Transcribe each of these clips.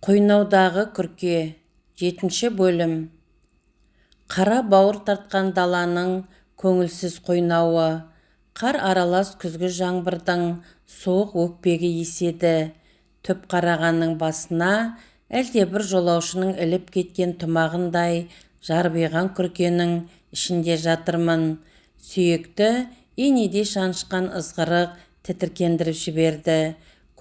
Қойнаудағы күрке. 7 бөлім. Қара бауыр тартқан даланың көңілсіз қойнауы. Қар аралас күзгі жаңбырдың суық өкпегі еседі. Түп қарағанның басына әлдебір жолаушының іліп кеткен тұмағындай жарбиған күркенің ішінде жатырмын. Сүйекті инедей шаншқан ызғырық тітіркендіріп жіберді.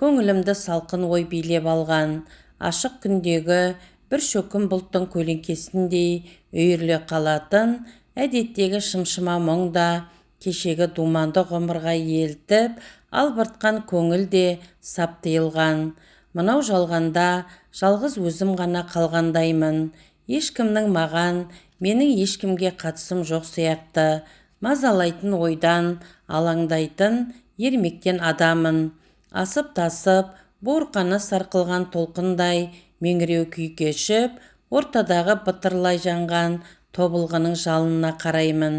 Көңілімді салқын ой билеп алған. Ашық күндегі бір шөкім бұлттың көлеңкесіндей үйіріле қалатын әдеттегі шымшыма мұң да, кешегі думанды ғұмырға елтіп, албыртқан көңіл де сап тыйылған. Мынау жалғанда жалғыз өзім ғана қалғандаймын. Ешкімнің маған, менің ешкімге қатысым жоқ сияқты. Мазалайтын ойдан, алаңдайтын ермектен адамын. Асып-тасып, буырқана сарқылған толқындай меңіреу күй кешіп, ортадағы бытырлай жанған тобылғының жалынына қараймын.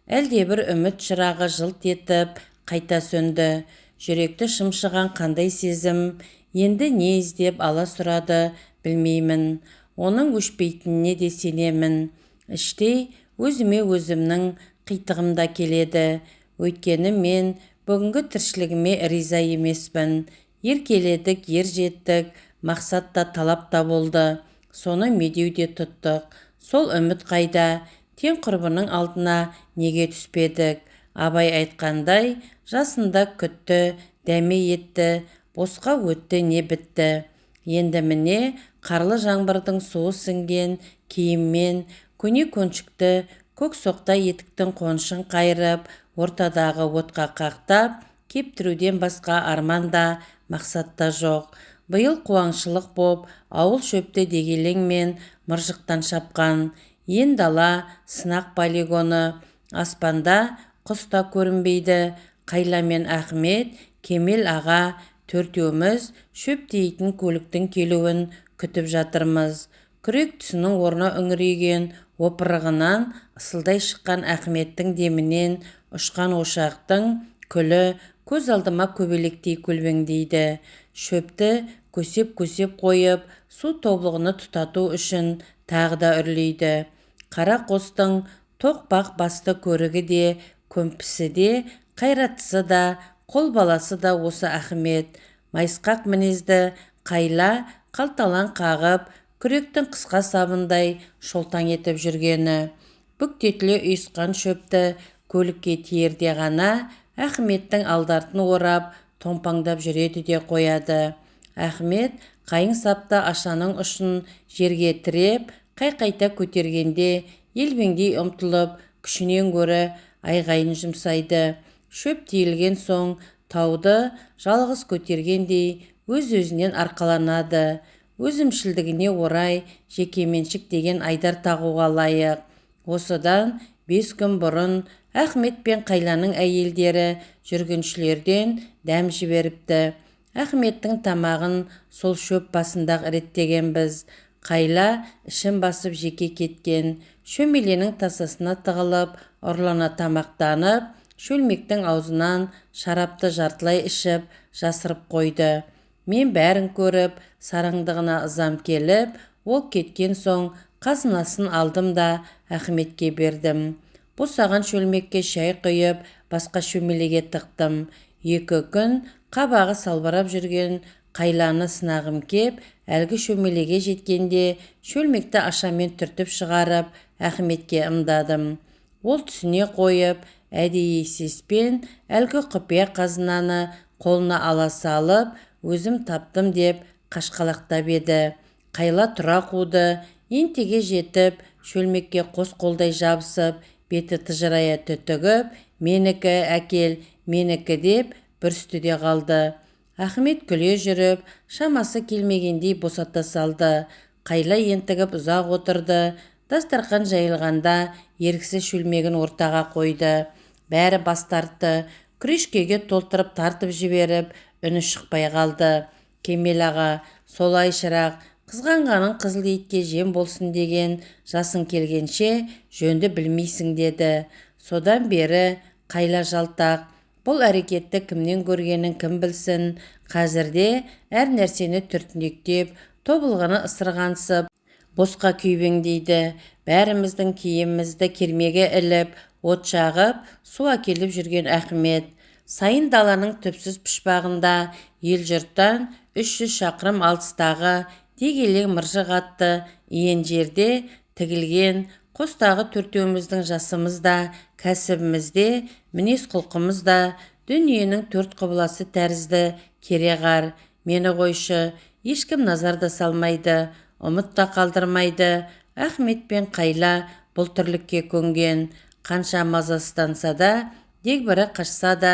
Әлдебір үміт шырағы жылт етіп, қайта сөнді. Жүректі шымшыған қандай сезім, енді не іздеп ала сұрады білмеймін. Оның өшпейтініне де сенемін. Іштей өзіме өзімнің қитығым да келеді. Өйткені мен бүгінгі тіршілігіме риза емеспін. Еркеледік, ер жеттік, мақсат та талап та болды. Соны медеу де тұттық. Сол үміт қайда? Тең құрбының алдына неге түспедік? Абай айтқандай, жасында күтті, дәме етті, босқа өтті не бітті. Енді міне қарлы жаңбырдың суы сіңген киіммен, көне көншікті көк соқта етіктің қонышын қайырып, ортадағы отқа қақтап, кептіруден басқа арман да, мақсат та жоқ. Биыл қуаңшылық боп, ауыл шөпті дегелең мен мыржықтан шапқан. Ен дала, сынақ полигоны, аспанда құс та көрінбейді. Қайла мен Ахмет, Кемел аға төртеуміз шөп тиейтін көліктің келуін күтіп жатырмыз. Күрек түсінің орны үңірейген опырығынан ысылдай шыққан Ахметтің демінен ұшқан ошақтың күлі көз алдыма көбелектей көлбеңдейді. Шөпті көсеп-көсеп қойып, су тобылғыны тұтату үшін тағы да үрлейді. Қара қостың тоқпақ басты көрігі де, көмпісі де, қайраттысы да, қол баласы да осы Ахмет. Майысқақ мінезді Қайла қалталаң қағып, күректің қысқа сабындай шолтаң етіп жүргені. Бүктетіле ұйысқан шөпті көлікке тиерде ғана Ахметтің алдартын орап, томпаңдап жүреді де қояды. Ахмет қайың сапты ашаның ұшын жерге тіреп, қайқайта көтергенде елбеңдей ұмтылып, күшінен гөрі айғайын жұмсайды. Шөп тиелген соң тауды жалғыз көтергендей өз-өзінен арқаланады. Өзімшілдігіне орай жекеменшік деген айдар тағуға лайық. Осыдан 5 күн бұрын Ахмет пен Қайланың әйелдері жүргіншілерден дәм жіберіпті. Ахметтің тамағын сол шөп басында реттегенбіз. Қайла ішін басып жеке кеткен. Шөмеленің тасасына тығылып, ұрлана тамақтанып, шөлмектің аузынан шарапты жартылай ішіп, жасырып қойды. Мен бәрін көріп, сараңдығына ызам келіп, ол кеткен соң қазынасын алдым да Ахметке бердім. Босаған шөлмекке шай құйып, басқа шөмелеге тықтым. 2 күн қабағы салбырап жүрген Қайланы сынағым кеп, әлгі шөмелеге жеткенде шөлмекті ашамен түртіп шығарып, Ахметке ымдадым. Ол түсіне қойып, әдейі сеспен әлгі құпия қазынаны қолына ала салып, өзім таптым деп қашқалақтап еді. Қайла тұра қуды, ентеге жетіп, шөлмекке қос қолдай жабысып, беті тыжырая түтігіп, менікі әкел, менікі деп бүрісті де қалды. Ахмет күле жүріп, шамасы келмегендей босата салды. Қайла ентігіп ұзақ отырды. Дастарқан жайылғанда еріксіз шөлмегін ортаға қойды. Бәрі бас тартты. Күрешкеге толтырып тартып жіберіп, үні шықпай қалды. Кемел аға, солай шырақ, қызғанғаның қызыл итке жем болсын деген жасың келгенше жөнді білмейсің деді. Содан бері Қайла жалтақ. Бұл әрекетті кімнен көргенін кім білсін, қазірде әр нәрсені түртінектеп, Тобылғыны ысырғансып, босқа күйбеңдейді. Бәріміздің киімімізді кермеге іліп, от жағып, су әкеліп жүрген Ахмет. Сайын даланың түпсіз пұшпағында ел-жұрттан 300 шақырым алыстағы дегелең Мыржық атты иен жерде тігілген қостағы төртеуміздің жасымыз да, кәсібіміз де, мінез-құлқымыз да дүниенің төрт құбыласы тәрізді кереғар. Мені қойшы, ешкім назар да салмайды, ұмыт та қалдырмайды. Ахмет пен Қайла бұл тірлікке көнген. Қанша мазасызданса да, дегбірі қашса да,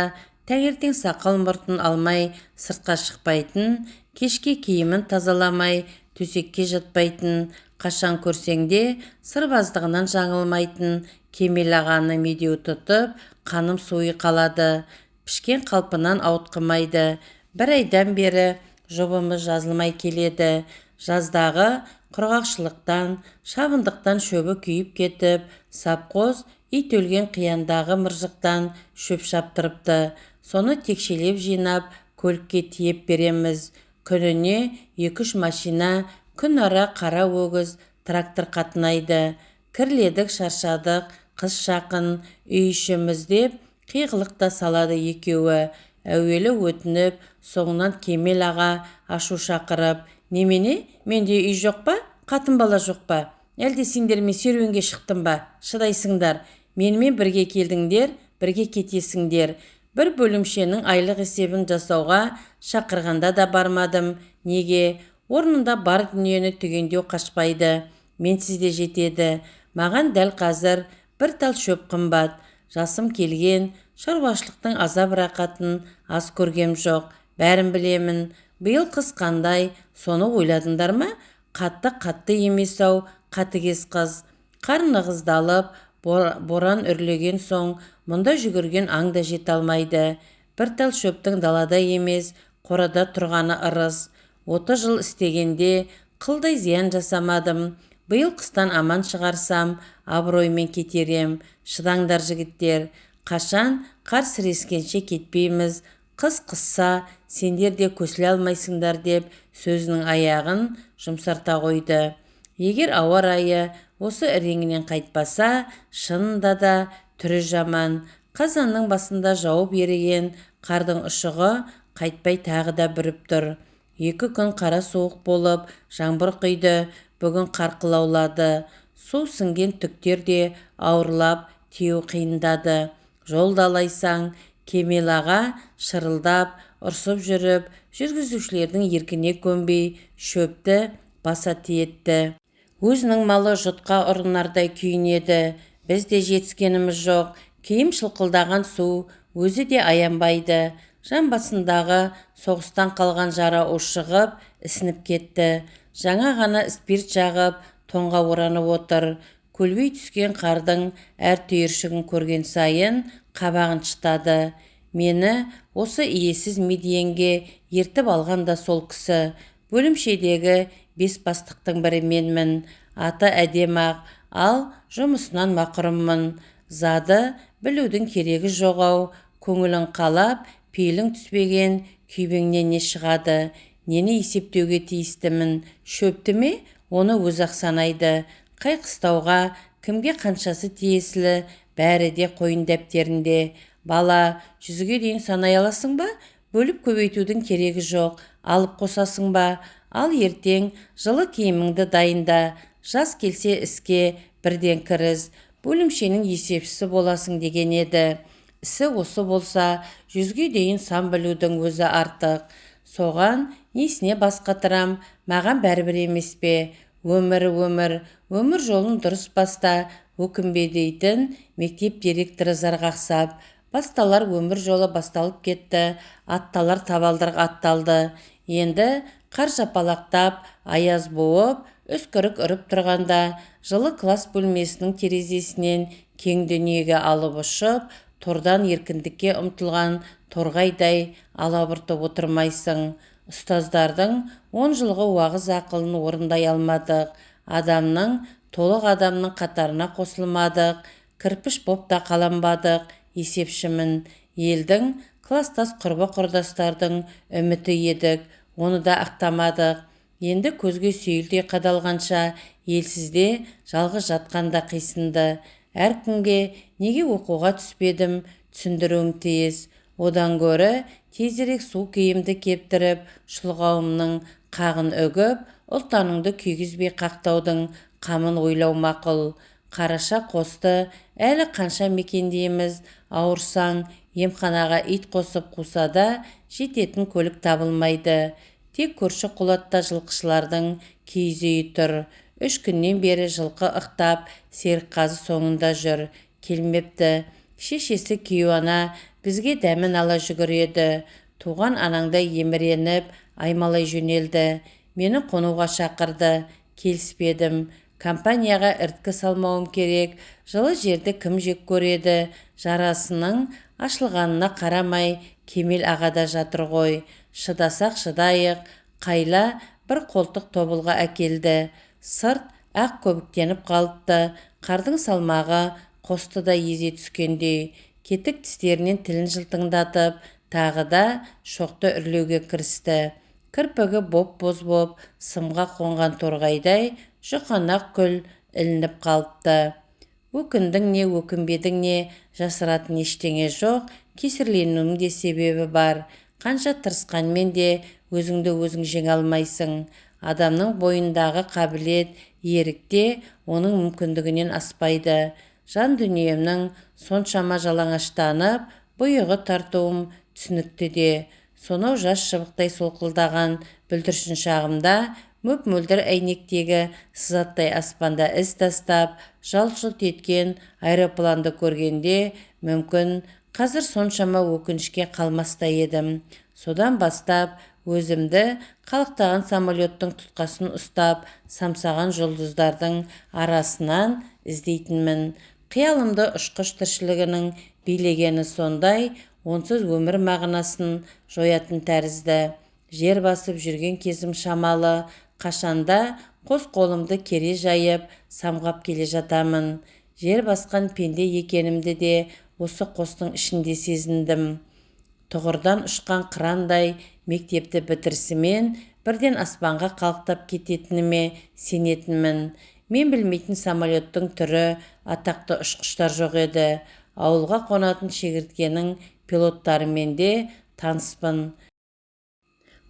таңертең сақал-мұртын алмай сыртқа шықпайтын, кешке киімін тазаламай төсекке жатпайтын, қашан көрсең де сырбаздығынан жаңылмайтын Кемел ағаны медеу тұтып, қаным суи қалады. Пішкен қалпынан ауытқымайды. Бір айдан бері жұбымыз жазылмай келеді. Жаздағы құрғақшылықтан, шабындықтан шөбі күйіп кетіп, сапқоз ит өлген қияндағы мыржықтан шөп шаптырыпты. Соны текшелеп жинап, көлікке тиеп береміз. Күніне 2-3 машина, күн ара қара өгіз, трактор қатынайды. Кірледік, шаршадық, қыс жақын, үй ішіміз деп қиғылық та салады екеуі. Әуелі өтініп, соңынан Кемел аға ашу шақырып, немене, менде үй жоқ па, қатын бала жоқ па? Әлде сендермен серуенге шықтым ба? Шыдайсыңдар. Менімен бірге келдіңдер, бірге кетесіңдер. Бір бөлімшенің айлық есебін жасауға шақырғанда да бармадым. Неге? Орнында бар дүниені түгендеу қашпайды. Менсіз де жетеді. Маған дәл қазір бір тал шөп қымбат. Жасым келген, шаруашылықтың азап рақатын аз көргем жоқ. Бәрін білемін. Биыл қыс қандай, соны ойладыңдар ма? Қатты-қатты емес-ау, қатыгез қыз. Қар нығыздалып, боран үрлеген соң, мұнда жүгірген аң да жете алмайды. Бір тал шөптің далада емес, қорада тұрғаны ырыс. 30 жыл істегенде қылдай зиян жасамадым. Биыл қыстан аман шығарсам, абыроймен кетерем. Шыдаңдар жігіттер, қашан қар сірескенше кетпейміз. Қыс қысса, сендер де көсіле алмайсыңдар деп сөзінің аяғын жұмсарта қойды. Егер ауа райы осы іреңінен қайтпаса, шынында да түрі жаман. Қазанның басында жауып еріген қардың ұшығы қайтпай тағы да бүріп тұр. 2 күн қара суық болып, жаңбыр құйды, бүгін қар қылаулады. Су сіңген түктер де ауырлап, теу қиындады. Жолда алайсаң, Кемел аға шырылдап, ұрсып жүріп, жүргізушілердің еркіне көнбей, шөпті баса тиетті. Өзінің малы жұтқа ұрынардай күйінеді. Біз де жетіскеніміз жоқ. Киім шылқылдаған су, өзі де аянбайды. Жамбасындағы соғыстан қалған жара ушығып, ісініп кетті. Жаңа ғана спирт жағып, тоңға оранып отыр. Көлбей түскен қардың әр түйіршігін көрген сайын қабағын шытады. Мені осы иесіз медиенге ертіп алған да сол кісі. Бөлімшедегі 5 бастықтың бірі менмін. Аты әдемі-ақ, ал жұмысынан мақұрыммын. Зады білудің керегі жоқ-ау. Көңілің қалап, пейілің түспеген күйбеңнен не шығады? Нені есептеуге тиістімін? Шөпті ме? Оны өзі-ақ санайды. Қай қыстауға, кімге қаншасы тиесілі, бәрі де қойын дәптерінде. Бала, 100-ге дейін санай аласың ба? Бөліп көбейтудің керегі жоқ. Алып қосасың ба? Ал ертең жылы киіміңді дайында. Жас келсе іске бірден кіріс. Бөлімшенің есепшісі боласың деген еді. Ісі осы болса, 100-ге дейін сан білудің өзі артық. Соған несіне бас қатырам, маған бәрібір емес пе? Өмір, өмір, өмір жолын дұрыс баста, өкінбе дейтін мектеп директоры зарғақсап. Басталар өмір жолы басталып кетті, атталар табалдырық атталды. Енді қар жапалақтап, аяз буып, үскірік үріп тұрғанда, жылы класс бөлмесінің терезесінен кең дүниеге алып ұшып, тордан еркіндікке ұмтылған торғайдай алабұртып отырмайсың. Ұстаздардың 10 жылғы уағыз ақылын орындай алмадық. Адамның, толық адамның қатарына қосылмадық. Кірпіш боп та қаланбадық. Есепшімін. Елдің, кластас құрбы-құрдастардың үміті едік. Оны да ақтамадық. Енді көзге сүйелдей қадалғанша елсізде жалғыз жатқан да қисынды. Әркімге неге оқуға түспедім түсіндіруім тиіс. Одан гөрі тезірек су киімді кептіріп, шұлғауымның қағын үгіп, ұлтаныңды күйгізбей қақтаудың қамын ойлау мақұл. Қараша қосты әлі қанша мекендейміз, ауырсаң, емханаға ит қосып қуса да жететін көлік табылмайды. Тек көрші қолатта жылқышылардың киіз үйі тұр. 3 күннен бері жылқы ықтап, Серікқазы соңында жүр. Келмепті. Шешесі кейуана бізге дәмін ала жүгіреді. Туған анаңдай еміреніп, аймалай жөнелді. Мені қонуға шақырды. Келіспедім. Компанияға іріткі салмауым керек. Жылы жерді кім жек көреді? Жарасының ашылғанына қарамай Кемел ағада жатыр ғой. Шыдасақ шыдайық. Қайла бір қолтық тобылға әкелді. Сырт ақ көбіктеніп қалыпты. Қардың салмағы қосты да езе түскендей. Кетік тістерінен тілін жылтыңдатып, тағы да шоқты үрлеуге кірісті. Кірпігі боп-боз боп, сымға қонған торғайдай жұқанақ күл ілініп қалыпты. Өкіндің не, өкінбедің не, жасыратын ештеңе жоқ, кесірленуінің де себебі бар. Қанша тырысқанмен де өзіңді өзің жеңе алмайсың. Адамның бойындағы қабілет, ерік те оның мүмкіндігінен аспайды. Жан дүниемнің соншама жалаңаштанып, бұйығы тартуым түсінікті де. Сонау жас шыбықтай солқылдаған бүлдіршін шағымда мөп-мөлдір әйнектегі сызаттай аспанда із тастап, жалт-жұлт еткен аэропланды көргенде, мүмкін, қазір соншама өкінішке қалмас та едім. Содан бастап өзімді қалықтаған самолеттің тұтқасын ұстап, самсаған жұлдыздардың арасынан іздейтінмін. Қиялымды ұшқыш тіршілігінің билегені сондай, онсыз өмір мағынасын жоятын тәрізді. Жер басып жүрген кезім шамалы, қашанда қос қолымды кере жайып, самғап келе жатамын. Жер басқан пенде екенімді де осы қостың ішінде сезіндім. Тұғырдан ұшқан қырандай мектепті бітірісімен бірден аспанға қалықтап кететініме сенетінмін. Мен білмейтін самолеттің түрі, атақты ұшқыштар жоқ еді. Ауылға қонатын шегірткенің пилоттарымен де таныспын.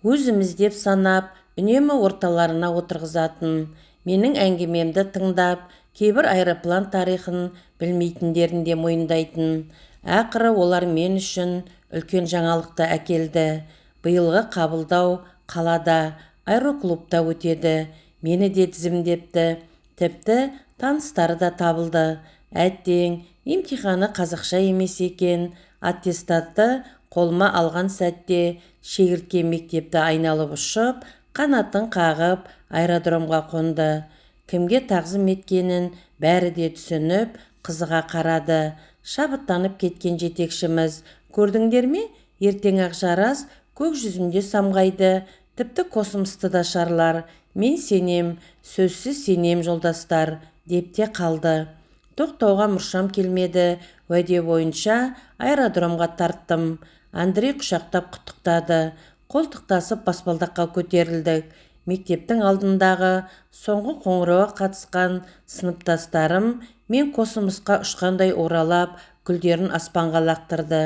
Өзіміз деп санап, үнемі орталарына отырғызатын. Менің әңгімемді тыңдап, кейбір аэроплан тарихын білмейтіндерін де мойындайтын. Ақыры олар мен үшін үлкен жаңалықты әкелді. Биылғы қабылдау қалада, аэроклубта өтеді. Мені де тізімдепті. Тіпті таныстары да табылды. Әттең, емтиханы қазақша емес екен. Аттестатты қолыма алған сәтте шегіртке мектепті айналып ұшып, қанатын қағып аэродромға қонды. Кімге тағзым еткенін бәрі де түсініп, қызыға қарады. Шабыттанып кеткен жетекшіміз, көрдіңдер ме, ертең-ақ жарас көк жүзінде самғайды, тіпті космосты да шарлар. Мен сенем, сөзсіз сенем, жолдастар, деп те қалды. Тоқтауға мұршам келмеді, уәде бойынша аэродромға тарттым. Андрей құшақтап құттықтады. Қолтықтасып баспалдаққа көтерілдік. Мектептің алдындағы соңғы қоңырауға қатысқан сыныптастарым мен космосқа ұшқандай оралап, гүлдерін аспанға лақтырды.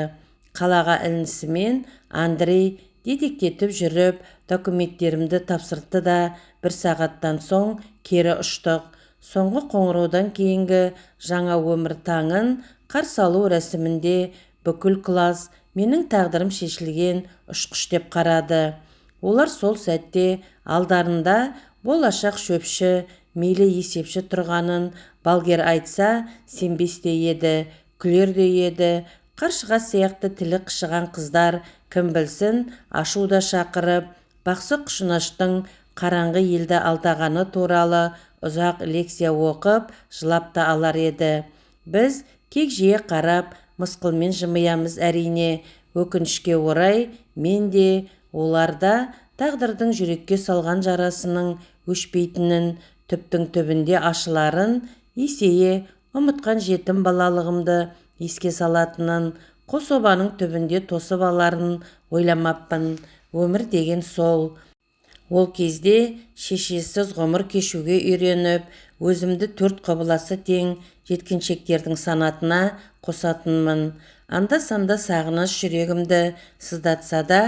Қалаға ілінісімен Андрей дедектетіп жүріп, документтерімді тапсырды да бір сағаттан соң кері ұштық. Соңғы қоңыраудан кейінгі жаңа өмір таңын қарсы алу рәсімінде бүкіл класс менің тағдырым шешілген ұшқыш деп қарады. Олар сол сәтте алдарында болашақ шөпші, мейлі есепші тұрғанын балгер айтса, сенбес те еді, күлер де еді. Қаршыға сияқты тілі қышыған қыздар кім білсін, ашу да шақырып, бақсы құшынаштың қараңғы елді алдағаны туралы ұзақ лекция оқып, жылап та алар еді. Біз кекжие қарап, мысқылмен жымиямыз әрине. Өкінішке орай, мен де, олар да тағдырдың жүрекке салған жарасының өшпейтінін, түптің түбінде ашыларын, есейе ұмытқан жетім балалығымды еске салатынын, қос обаның түбінде тосып аларын ойламаппын. Өмір деген сол. Ол кезде шешесіз ғұмыр кешуге үйреніп, өзімді төрт құбыласы тең жеткіншектердің санатына қосатынмын. Анда-санда сағыныш жүрегімді сыздатса да,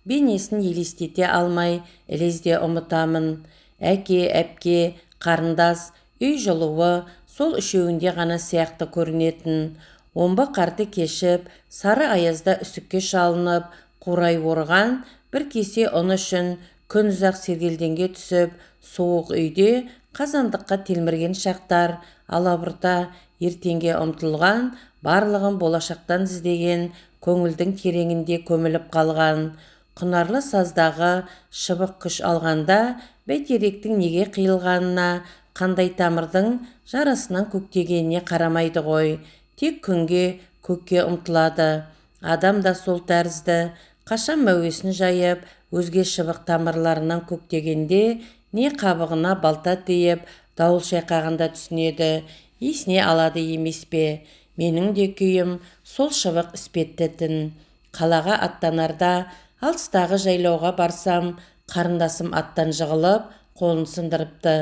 бейнесін елестете алмай, ілезде ұмытамын. Әке, әпке, қарындас, үй жылуы сол үшеуінде ғана сияқты көрінетін. Омбы қарды кешіп, сары аязда үсікке шалынып, қурай орған бір кесе ұн үшін күн ұзақ сергелдеңге түсіп, суық үйде қазандыққа телмірген шақтар, алабұрта ертеңге ұмтылған, барлығын болашақтан іздеген көңілдің тереңінде көміліп қалған. Құнарлы саздағы шыбық күш алғанда, бәйтеректің неге қиылғанына, қандай тамырдың жарасынан көктегеніне қарамайды ғой. Тек күнге, көкке ұмтылады. Адам да сол тәрізді, қашан мәуесін жайып, өзге шыбық тамырларынан көктегенде, не қабығына балта тиіп, дауыл шайқағанда түсінеді, есіне алады емес пе? Менің де күйім сол шыбық іспетті-тін. Қалаға аттанарда алыстағы жайлауға барсам, қарындасым аттан жығылып, қолын сындырыпты.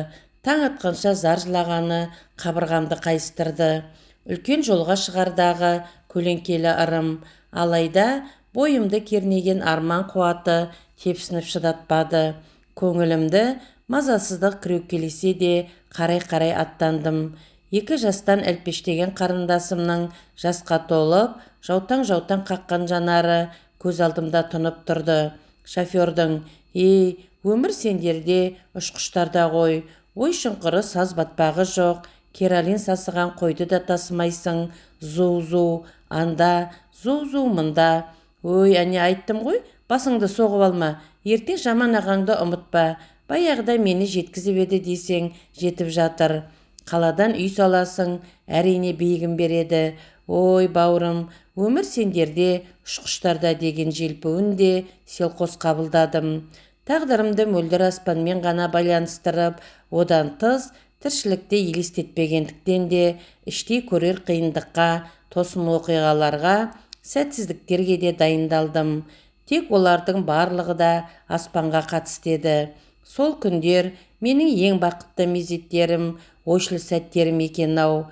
Таң атқанша зар жылағаны қабырғамды қайыстырды. Үлкен жолға шығардағы көлеңкелі ырым. Алайда бойымды кернеген арман қуаты тепсініп шыдатпады. Көңілімді мазасыздық кіреукелесе де қарай-қарай аттандым. 2 жастан әлпештеген қарындасымның жасқа толып, жаутаң-жаутаң қаққан жанары көз алдымда тұнып тұрды. Шофердің: «Ей, өмір сендерде, ұшқыштарда ғой, ой шұңқыры саз батпағы жоқ, кералин сасыған қойды да тасымайсың, зу-зу, анда, зу-зу, мында. Ой, әне айттым ғой, басыңды соғып алма, ертең жаман ағаңды ұмытпа, баяғыда мені жеткізіп еді десең, жетіп жатыр. Қаладан үй саласың, әрине биігін береді. Ой, бауырым, өмір сендерде, ұшқыштарда» деген желпуін де селқос қабылдадым. Тағдырымды мөлдір аспанмен ғана байланыстырып, одан тыс тіршілікті елестетпегендіктен де іштей көрер қиындыққа, тосын оқиғаларға, сәтсіздіктерге де дайындалдым. Тек олардың барлығы да аспанға қатысты еді. Сол күндер менің ең бақытты мезеттерім, ойшыл сәттерім екен-ау.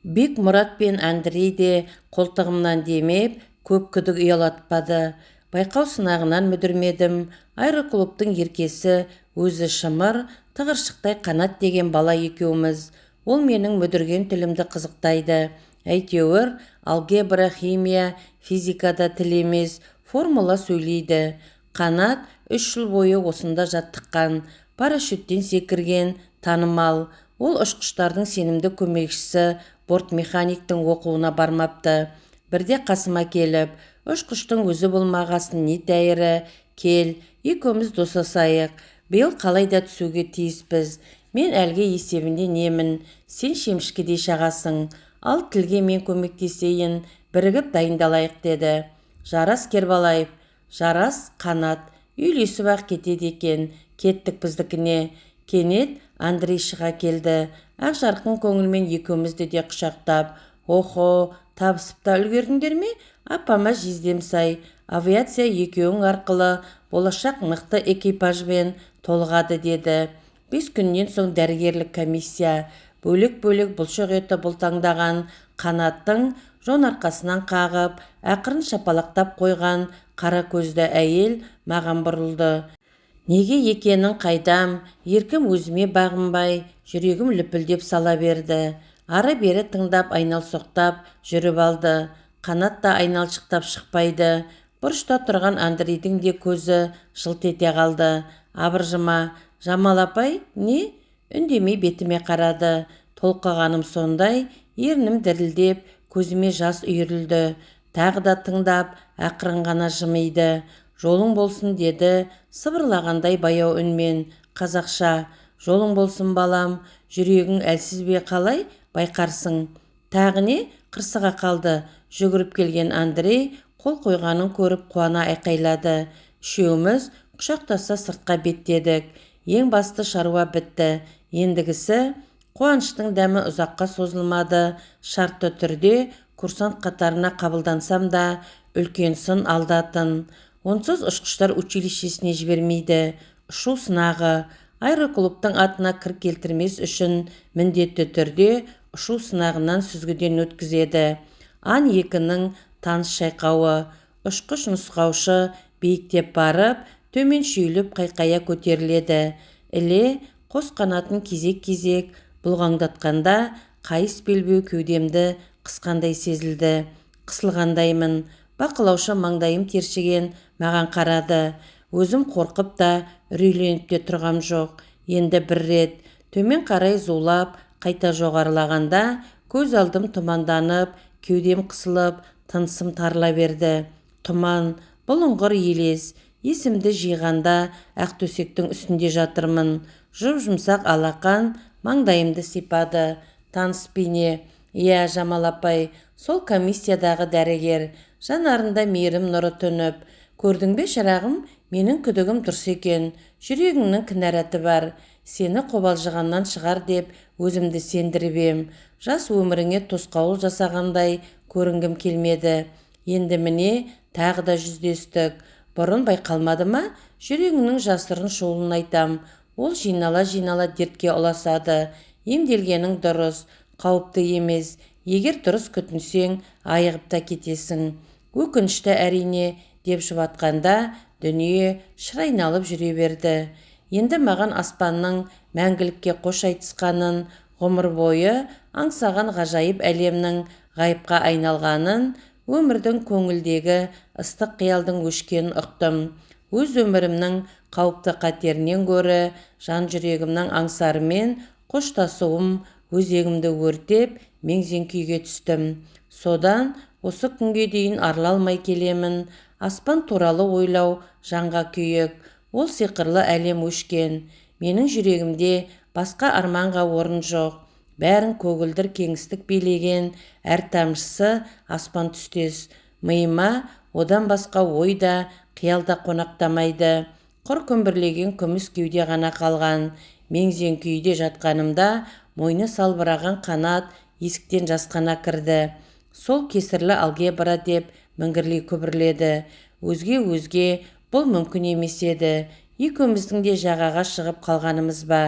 Бекмұрат пен Андрей де қолтығымнан демеп, көп күдік ұялатпады. Байқау сынағынан мүдірмедім. Аэроклубтың еркесі, өзі шымыр, тығыршықтай Қанат деген бала екеуміз. Ол менің мүдірген тілімді қызықтайды. Әйтеуір, алгебра, химия, физикада тіл емес, формула сөйлейді. Қанат 3 жыл бойы осында жаттыққан, парашюттен секірген, танымал. Ол ұшқыштардың сенімді көмекшісі, бортмеханиктің оқуына бармапты. Бірде қасыма келіп, ұшқыштың өзі болмағасын не тәйірі, кел, екеуміз достасайық, биыл қалай да түсуге тиіспіз. Мен әлгі есебінде немін, сен шемішкедей шағасың, ал тілге мен көмектесейін, бірігіп дайындалайық деді. Жарас Кербалаев, Жарас Қанат, үйлесіп-ақ кетеді екен, кеттік біздікіне. Кенет Андрей шыға келді, ақ жарқын көңілмен екеумізді де құшақтап, «Охо, табысып та үлгердіңдер ме? Апама жездем сай, авиация екеуің арқылы болашақ мықты экипажбен толығады» деді. 5 күннен соң дәрігерлік комиссия бөлек-бөлек бұлшық еті бұлтаңдаған Қанаттың жон арқасынан қағып, ақырын шапалақтап қойған қара көзді әйел маған бұрылды. Неге екенін қайдам, еркім өзіме бағынбай, жүрегім лүпілдеп сала берді. Ары-бері тыңдап айналсоқтап жүріп алды. Қанат та айналшықтап шықпайды. Бұрышта тұрған Андрейдің де көзі жылт ете қалды. Абыржыма, Жамал апай, не? Үндемей бетіме қарады. Толқығаным сондай, ернім дірілдеп, көзіме жас үйірілді. Тағы да тыңдап, ақырын ғана жымиды. Жолың болсын деді, сыбырлағандай баяу үнмен, қазақша. Жолың болсын балам, жүрегің әлсіз бе қалай, байқарсың. Тағы не? Қырсыға қалды. Жүгіріп келген Андрей қол қойғанын көріп қуана айқайлады. Үшеуміз құшақтаса сыртқа беттедік. Ең басты шаруа бітті. Ендігісі қуаныштың дәмі ұзаққа созылмады. Шартты түрде курсант қатарына қабылдансам да үлкен сын алдатын. Онсыз ұшқыштар училищесіне жібермейді. Ұшу сынағы. Аэроклубтың атына кір келтірмес үшін міндетті түрде ұшу сынағынан сүзгіден өткізеді. Ан-2-нің таныс шайқауы. Ұшқыш нұсқаушы биіктеп барып, төмен шүйіліп қайқая көтеріледі. Іле қос қанатын кезек-кезек бұлғаңдатқанда қайыс белбеу кеудемді қысқандай сезілді. Қысылғандаймын. Бақылаушы маңдайым тершіген маған қарады. Өзім қорқып та, үрейленіп те тұрғам жоқ. Енді бір рет төмен қарай зулап, қайта жоғарылағанда көз алдым тұманданып, кеудем қысылып, тынысым тарыла берді. Тұман, бұлыңғыр елес. Есімді жиғанда ақ төсектің үстінде жатырмын. Жұп-жұмсақ алақан маңдайымды сипады. Таныс бейне. Иә, Жамал апай, сол комиссиядағы дәрігер. Жанарында мейірім нұры төніп. Көрдің бе, шырағым, менің күдігім дұрыс екен. Жүрегіңнің кінәраты бар. Сені қобалжығаннан шығар деп өзімді сендіріп ем. Жас өміріңе тосқауыл жасағандай көрінгім келмеді. Енді міне тағы да жүздестік. Бұрын байқалмады ма? Жүрегіңнің жасырын шуылын айтам. Ол жинала-жинала дертке ұласады. Емделгенің дұрыс, қауіпті емес. Егер дұрыс күтінсең, айығып та кетесің. Өкінішті әрине, деп жұбатқанда дүние шыр айналып жүре берді. Енді маған аспанның мәңгілікке қош айтысқанын, ғұмыр бойы аңсаған ғажайып әлемнің ғайыпқа айналғанын, өмірдің көңілдегі ыстық қиялдың өшкенін ұқтым. Өз өмірімнің қауіпті қатерінен гөрі жан жүрегімнің аңсарымен қоштасуым өзегімді өртеп, мең-зең күйге түстім. Содан осы күнге дейін арыла алмай келемін. Аспан туралы ойлау жанға күйік. Ол сиқырлы әлем өшкен. Менің жүрегімде басқа арманға орын жоқ. Бәрін көгілдір кеңістік билеген, әр тамшысы аспан түстес. Миыма одан басқа ой да, қиял да қонақтамайды. Құр күмбірлеген күміс кеуде ғана қалған. Мең-зең күйде жатқанымда мойны салбыраған қанат есіктен жасқана кірді. Сол кесірлі алгебра деп міңгірлей күбірледі. Өзге-өзге бұл мүмкін емес еді. Екеуміздің де жағаға шығып қалғанымыз ба?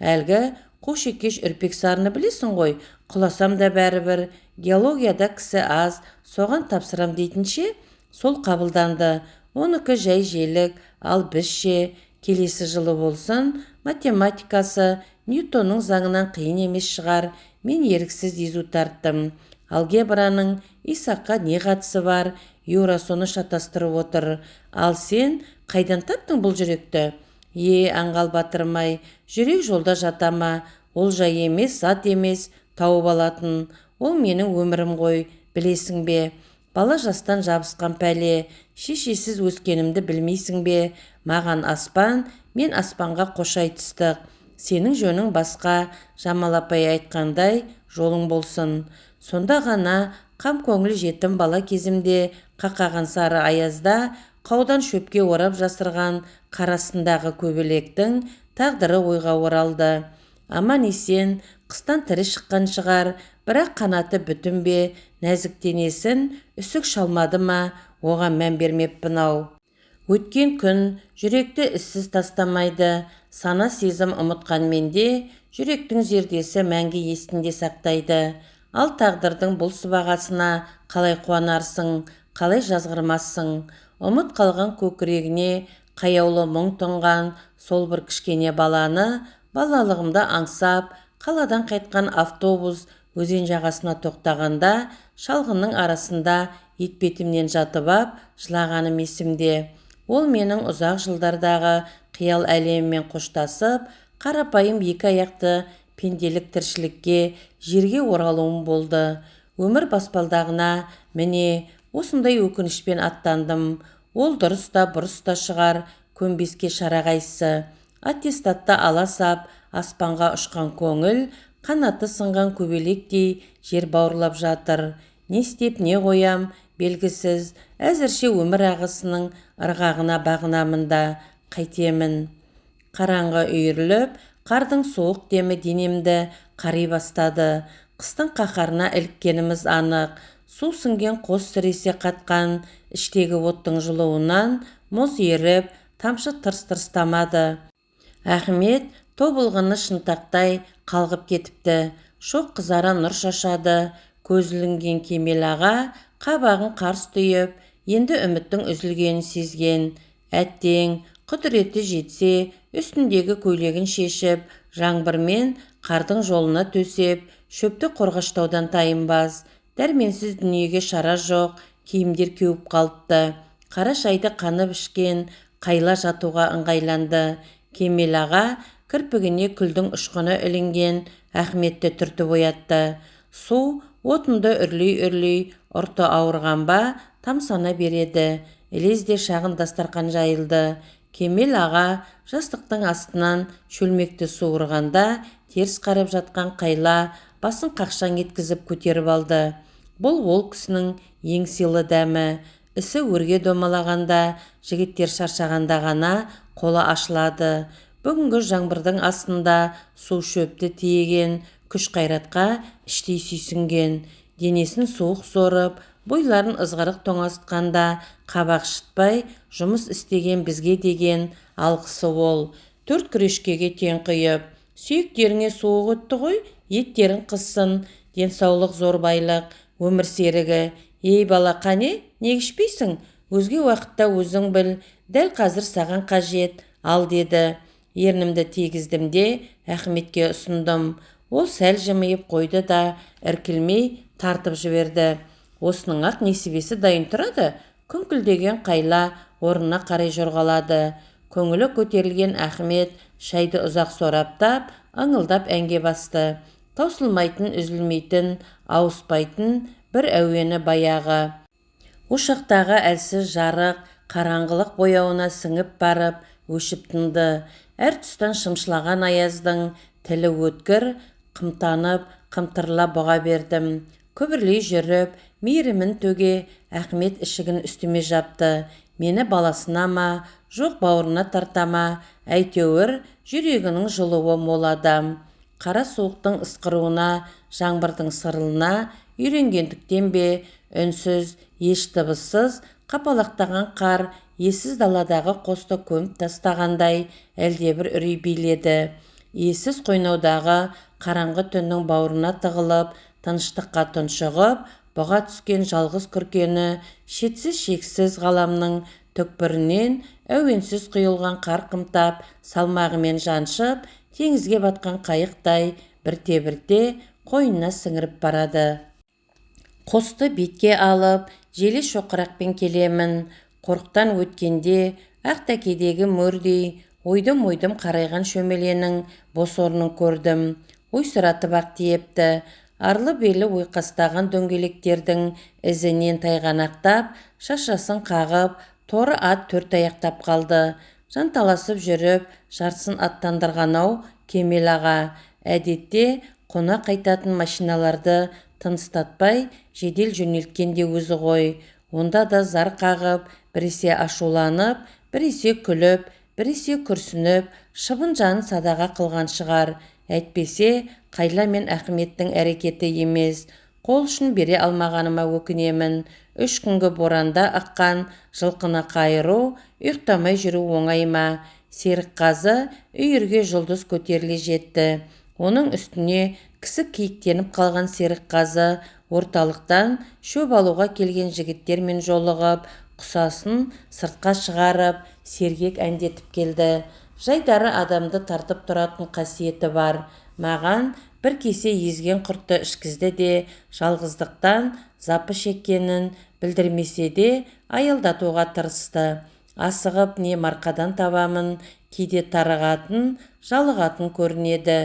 Әлгі қу шекеш үрпек сарыны білесің ғой, құласам да бәрібір. Геологияда кісі аз, соған тапсырам дейтінше, сол қабылданды. Оныкі жай желік, ал бізше келесі жылы болсын, математикасы Ньютонның заңынан қиын емес шығар. Мен еріксіз езу тарттым. Алгебраның Исаққа не қатысы бар? Юра соны шатастырып отыр. Ал сен қайдан таптың бұл жүректі? Е, аңғал батырмай, жүрек жолда жата ма? Ол жай емес, зат емес, тауып алатын. Ол менің өмірім ғой, білесің бе? Бала жастан жабысқан пәле, шешесіз өскенімді білмейсің бе? Маған аспан, мен аспанға қош айтыстық. Сенің жөнің басқа, Жамал апай айтқандай, жолың болсын. Сонда ғана қам көңіл жетім бала кезімде қақаған сары аязда қаудан шөпке орап жасырған қарасындағы көбелектің тағдыры ойға оралды. Аман есен қыстан тірі шыққан шығар, бірақ қанаты бүтін бе, нәзік денесін үсік шалмады ма, оған мән бермеппін ау. Өткен күн жүректі ізсіз тастамайды. Сана сезім ұмытқан менде жүректің зердесі мәңгі есінде сақтайды. Ал тағдырдың бұл сыбағасына қалай қуанарсың, қалай жазғырмассың? Ұмыт қалған көкірегіне қаяулы мұң тұнған сол бір кішкене баланы балалығымда аңсап, қаладан қайтқан автобус өзен жағасына тоқтағанда шалғынның арасында етпетімнен жатып ап, жылағаным есімде. Ол менің ұзақ жылдардағы қиял әлемімен қоштасып, қарапайым екі аяқты пенделік тіршілікке, жерге оралуым болды. Өмір баспалдағына міне осындай өкінішпен аттандым. Ол дұрыс та бұрыс та шығар, көнбеске шара қайсы. Аттестатты ала сап, аспанға ұшқан көңіл, қанаты сынған көбелектей жер бауырлап жатыр. Не істеп, не қоям, белгісіз. Әзірше өмір ағысының ырғағына бағынамын да, қайтемін. Қараңғы үйіріліп, қардың суық демі денемді қари бастады. Қыстың қаһарына іліккеніміз анық. Су сіңген қос сіресе қатқан іштегі оттың жылуынан мұз еріп, Тамшы тырс-тырс тамады. Ахмет тобылғыны шынтақтай қалғып кетіпті. Шоқ қызара нұр шашады. Көз ілінген Кемел аға қабағын қарс түйіп, енді үміттің үзілгенін сезген. Әттең, құдіреті жетсе, үстіндегі көйлегін шешіп, жаңбырмен қардың жолына төсеп, шөпті қорғаштаудан тайынбас. Дәрменсіз дүниеге шара жоқ, киімдер кеуіп қалыпты. Қара шайды қанып ішкен Қайла жатуға ыңғайланды. Кемел аға кірпігіне күлдің ұшқыны ілінген Ахметті түртіп оятты. Су отынды үрлей-үрлей ұрты ауырған ба, тамсана береді. Ілезде шағын дастарқан жайылды. Кемел аға жастықтың астынан шөлмекті суырғанда теріс қарап жатқан Қайла басын қақшаң еткізіп көтеріп алды. Бұл ол кісінің ең сыйлы дәмі. Ісі өрге домалағанда, жігіттер шаршағанда ғана қолы ашылады. Бүгінгі жаңбырдың астында су шөпті тиеген, күш қайратқа іштей сүйсінген. Денесін суық сорып, бойларын ызғырық тоңазытқанда қабақ шытпай жұмыс істеген бізге деген алғысы ол. 4 күрешкеге тең құйып, сүйектеріңе суық өтті ғой, еттерің қызсын, денсаулық зор байлық, өмір серігі. Ей бала, қане, неге ішпейсің? Өзге уақытта өзің біл, дәл қазір саған қажет, ал деді. Ернімді тигіздім де Ахметке ұсындым. Ол сәл жымиып қойды да іркілмей тартып жіберді. Осының ақ несібесі дайын тұрады. Күңкілдеген Қайла орнына қарай жорғалады. Көңілі көтерілген Ахмет шайды ұзақ сораптап, ыңылдап әнге басты. Таусылмайтын, үзілмейтін, ауыспайтын бір әуені баяғы. Ошақтағы әлсіз жарық қараңғылық бояуына сіңіп барып, өшіп тынды. Әр тұстан шымшылаған аяздың тілі өткір, қымтанып, қымтырыла бұға бердім. Күбірлей жүріп, мейірімін төге, Ахмет ішігін үстіме жапты. Мені баласына ма, жоқ бауырына тарта ма, әйтеуір жүрегінің жылуы мол адам. Қара суықтың ысқыруына, жаңбырдың сырылына үйренгендіктен бе, үнсіз, еш дыбыссыз, қапалақтаған қар ессіз даладағы қосты көміп тастағандай әлдебір үрей биледі. Ессіз қойнаудағы қараңғы түннің бауырына тығылып, тыныштыққа тұншығып, бұға түскен жалғыз күркені шетсіз-шексіз ғаламның түкпірінен әуенсіз құйылған қар қымтап, салмағымен жаншып, теңізге батқан қайықтай бірте-бірте қойнына сіңіріп барады. Қосты бетке алып, желе шоқырақпен келемін. Қорықтан өткенде ақ тәкедегі мөрдей ойдым-ойдым қарайған шөмеленің бос орнын көрдім. Ойсыратып ақ тиепті. Арлы-берлі ойқастаған дөңгелектердің ізінен тайғанақтап, шашасын қағып, торы ат төрт аяқтап қалды. Жанталасып жүріп, жартысын аттандырған-ау Кемел аға. Әдетте қона қайтатын машиналарды тыныстатпай, жедел жөнелткен де өзі ғой. Онда да зар қағып, біресе ашуланып, біресе күліп, біресе күрсініп, шыбын жанын садаға қылған шығар. Әйтпесе, Қайла мен Ахметтің әрекеті емес. Қол ұшын бере алмағаныма өкінемін. 3 күнгі боранда аққан жылқыны қайыру, ұйықтамай жүру оңай ма? Серікқазы үйірге жұлдыз көтеріле жетті. Оның үстіне кісі киіктеніп қалған Серікқазы орталықтан шөп алуға келген жігіттермен жолығып, құсасын сыртқа шығарып, сергек әндетіп келді. Жайдары адамды тартып тұратын қасиеті бар. Маған бір кесе езген құртты ішкізді де, жалғыздықтан запы шеккенін білдірмесе де аялдатуға тырысты. Асығып не марқадан табамын, кейде тарығатын, жалығатын көрінеді.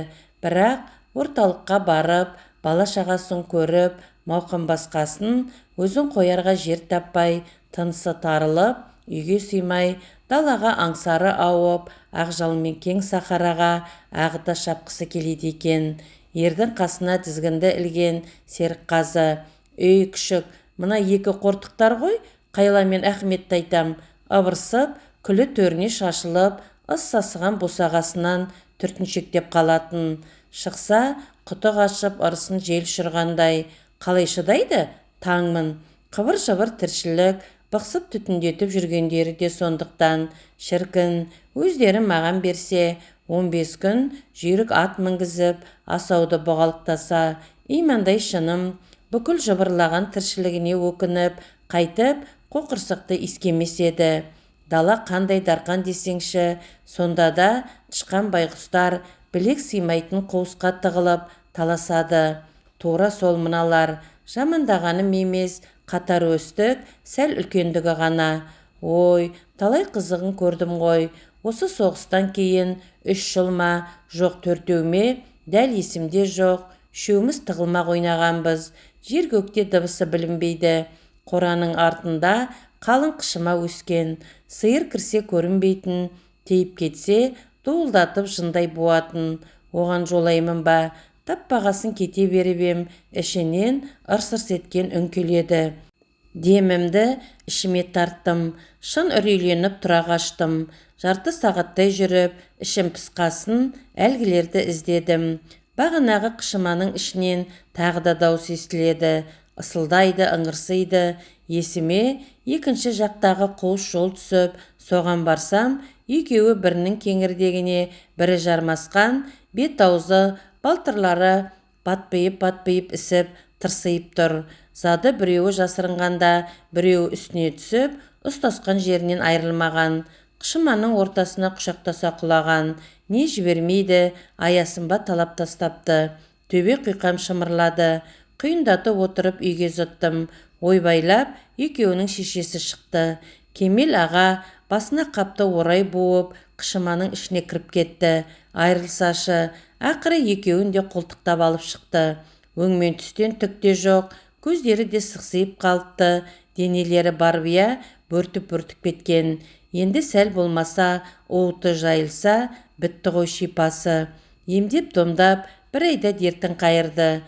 Бірақ орталыққа барып, бала-шағасын көріп, мауқын басқасын, өзін қоярға жер таппай, тынысы тарылып, үйге сыймай, далаға аңсары ауып, ақжалмен кең сахараға ағыта шапқысы келеді екен. Ердің қасына тізгінді ілген Серікқазы: «Ей, күшік, мына екі қортықтар ғой, Қайла мен Ахметті айтам», ыбырсып, күлі төріне шашылып, ыс сасыған босағасынан түртіншектеп қалатын. Шықса, құты қашып, ырысын жел ұшырғандай. Қалай шыдайды? Таңмын. Қыбыр-жыбыр тіршілік, Бықсып түтіндетіп жүргендері де сондықтан. Шіркін, өздері маған берсе, 15 күн жүйрік ат мінгізіп, асауды бұғалықтаса, имандай шыным, бүкіл жыбырлаған тіршілігіне өкініп, қайтып қоқырсықты иіскемес еді. Дала қандай дарқан десеңші, сонда да тышқан байғұстар білек сыймайтын қуысқа тығылып таласады. Тура сол мыналар, жамандағаным емес, қатар өстік, сәл үлкендігі ғана. Ой, талай қызығын көрдім ғой. Осы соғыстан кейін 3 жыл ма, жоқ 4 ме, дәл есімде жоқ, үшеуміз тығылмақ ойнағанбыз. Жер көкте дыбысы білінбейді. Қораның артында қалың қышыма өскен, сиыр кірсе көрінбейтін, тейіп кетсе дуылдатып жындай буатын. Оған жолаймын ба? Таппағасын кете беріп ем, ішінен ырс-ырс еткен үн келеді. Демімді ішіме тарттым, шын үрейленіп тұра қаштым. Жарты сағаттай жүріп, ішім пысқасын, әлгілерді іздедім. Бағанағы қышыманың ішінен тағы да дауыс естіледі. Ысылдайды, ыңырсиды. Есіме екінші жақтағы қуыс жол түсіп, соған барсам, екеуі бірінің кеңірдегіне бірі жармасқан, бет аузы, балтырлары батпиып-батпиып ісіп, тырсиып тұр. Зады біреуі жасырынғанда, біреуі үстіне түсіп, ұстасқан жерінен айырылмаған. Қышыманың ортасына құшақтаса құлаған. Не жібермейді, аясын ба талап тастапты. Төбе құйқам шымырлады. Құйындатып отырып үйге зыттым. Ойбайлап, екеуінің шешесі шықты. Кемел аға басына қапты орай буып, қышыманың ішіне кіріп кетті. Айырылсашы, ақыры екеуін де қолтықтап алып шықты. Өңмен түстен түк те жоқ, көздері де сықсиып қалыпты, денелері барбия бөртіп-бөртіп кеткен. Енді сәл болмаса, уыты жайылса, бітті ғой шипасы. Емдеп домдап, бір айда дертін қайырды.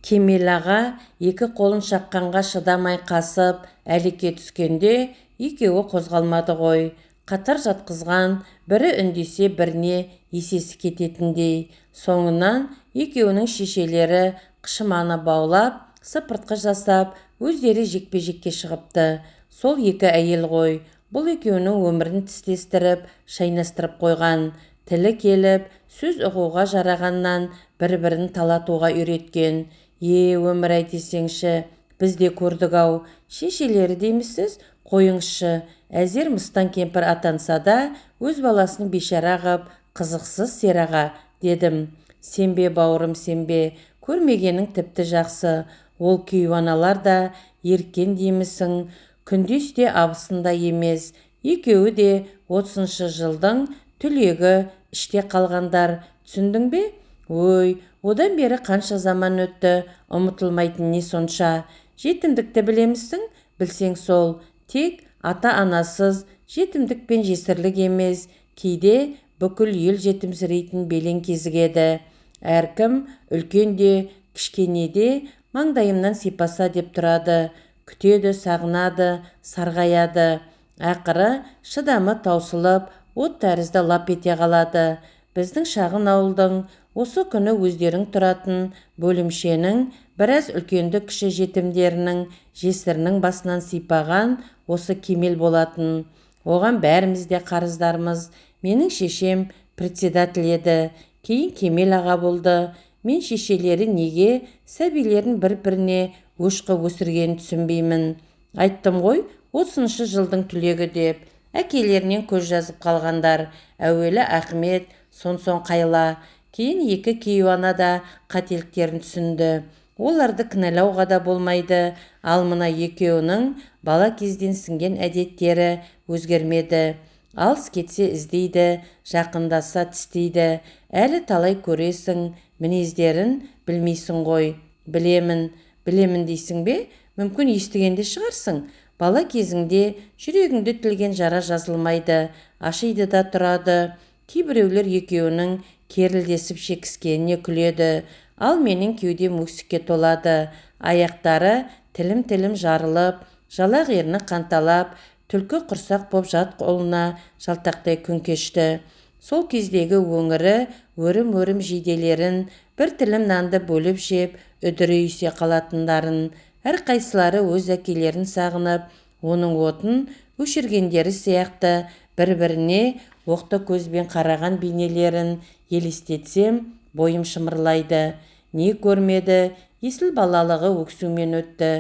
Кемел аға екі қолын шаққанға шыдамай қасып, әлекке түскенде екеуі қозғалмады ғой. Қатар жатқызған, бірі үндесе біріне есесі кететіндей. Соңынан екеуінің шешелері қышыманы баулап, сыпыртқы жасап, өздері жекпе-жекке шығыпты. Сол екі әйел ғой, бұл екеуінің өмірін тістестіріп, шайнастырып қойған. Тілі келіп, сөз ұғуға жарағаннан бір-бірін талатуға үйреткен. Е, өмір ай десеңші, біз де көрдік-ау. Шешелері деймісіз, қойыңызшы, әзер мыстан кемпір атанса да, өз баласын бейшара ғып, қызықсыз сераға, дедім. Сенбе, бауырым, сенбе, көрмегенің тіпті жақсы. Ол кейуаналар да еріккен деймісің, күндес те абысында емес. Екеуі де 30-шы жылдың түлегі іште қалғандар, түсіндің бе? Ой, одан бері қанша заман өтті, ұмытылмайтын не сонша. Жетімдікті білемісің, білсең сол, тек ата-анасыз жетімдік пен жесірлік емес, кейде бүкіл ел жетімсірейтін белең кезігеді. Әркім үлкен де, кішкене де маңдайымнан сипаса деп тұрады, күтеді, сағынады, сарғаяды. Ақыры шыдамы таусылып, от тәрізді лап ете қалады. Біздің шағын ауылдың осы күні өздерің тұратын бөлімшенің біраз үлкенді кіші жетімдерінің жесірінің басынан сипаған осы Кемел болатын. Оған бәріміз де қарыздармыз. Менің шешем председатель еді, кейін Кемел аға болды. Мен шешелері неге сәбилерін бір-біріне өш қып өсіргенін түсінбеймін. Айттым ғой, 30-шы жылдың түлегі деп. Әкелерінен көз жазып қалғандар. Әуелі Ахмет, сон-сон Қайла. Кейін екі кейуана да қателіктерін түсінді. Оларды кінәлауға да болмайды. Ал мына екеуінің бала кезден сіңген әдеттері өзгермеді. Алыс кетсе іздейді, жақындаса тістейді. Әлі талай көресің, мінездерін білмейсің ғой. Білемін, білемін дейсің бе? Мүмкін естігенде шығарсың. Бала кезіңде жүрегіңді тілген жара жазылмайды, ашиды да тұрады. Кейбіреулер екеуінің керілдесіп шекіскеніне күледі. Ал менің кеудем өксікке толады. Аяқтары тілім-тілім жарылып, жалақ ерні қанталап, түлкі құрсақ боп жат қолына жалтақтай күн кешті. Сол кездегі өңірі өрім-өрім жейделерін, бір тілім нанды бөліп жеп, үдірейісе қалатындарын, әрқайсылары өз әкелерін сағынып, Оның отын өшіргендері сияқты бір-біріне оқты көзбен қараған бейнелерін елестетсем, бойым шымырлайды. Не көрмеді, есіл балалығы өксумен өтті.